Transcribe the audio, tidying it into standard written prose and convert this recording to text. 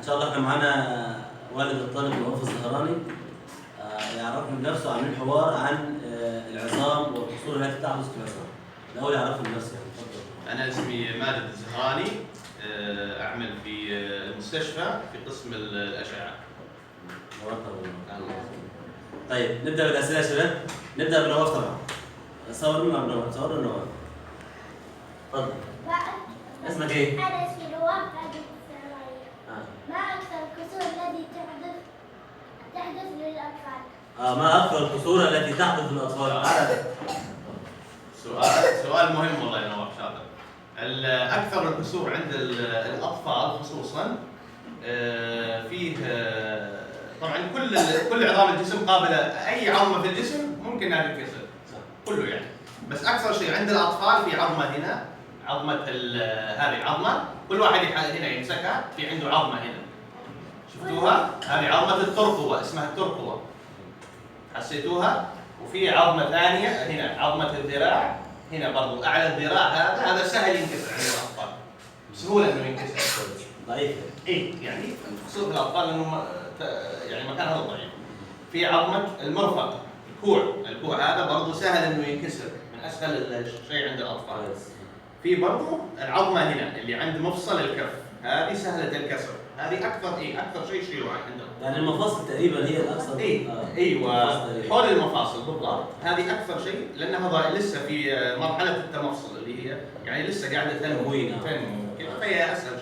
شاء الله احنا معانا والد الطالب نواف الزهراني، يعرفنا بنفسه، عاملين حوار عن العظام والقصور التي تحدث في العظام. الاول يعرفنا بنفسه يعني، اتفضل. أنا اسمي ماجد الزهراني، أعمل في المستشفى في قسم الأشعة. نورتنا والله. الله يسلمك. طيب نبدا بالاسئلة يا شباب، نبدا بنواف طبعا. صور لنا بنواف، صور لنا نواف. اتفضل. ما أك- اسمك ايه؟ أنا اسمي نواف عبد السرايا. آه. ما أكثر الكسور التي تحدث للأطفال؟ ما اكثر القصور التي تحدث للاطفال؟ تعالى. سؤال مهم والله يا نواف، شاطر. أكثر الكسور عند الأطفال خصوصا، فيه طبعا كل عظام الجسم قابلة، أي عظمة في الجسم ممكن أنها تنكسر. صح. كله يعني، بس أكثر شيء عند الأطفال في عظمة هنا، عظمة هذه العظمة، كل واحد هنا يمسكها، في عنده عظمة هنا. شفتوها؟ هذه عظمة الترقوة، اسمها الترقوة. حسيتوها؟ وفي عظمة ثانية هنا، عظمة الذراع، هنا برضو أعلى الذراع، هذا سهل ينكسر عند الأطفال. بسهولة إنه ينكسر. ضعيف. إيه، يعني خصوصا الأطفال لأنه يعني مكان هذا ضعيف. في عظمة المرفق، الكوع هذا برضو سهل إنه ينكسر، من أسهل الشيء عند الأطفال. كويس. في برضو العظمة هنا اللي عند مفصل الكف، هذه سهلة الكسر، هذه أكثر، إيه، أكثر شيء شيوعا عندهم. يعني المفاصل تقريبا هي الأكثر. إيه، أيوة، المفاصل تقريباً. حول المفاصل بالضبط، هذه أكثر شيء لأنها لسه في مرحلة التمفصل اللي هي يعني لسه قاعدة تنمو. تكوين، تنمو كذا، فهي أسهل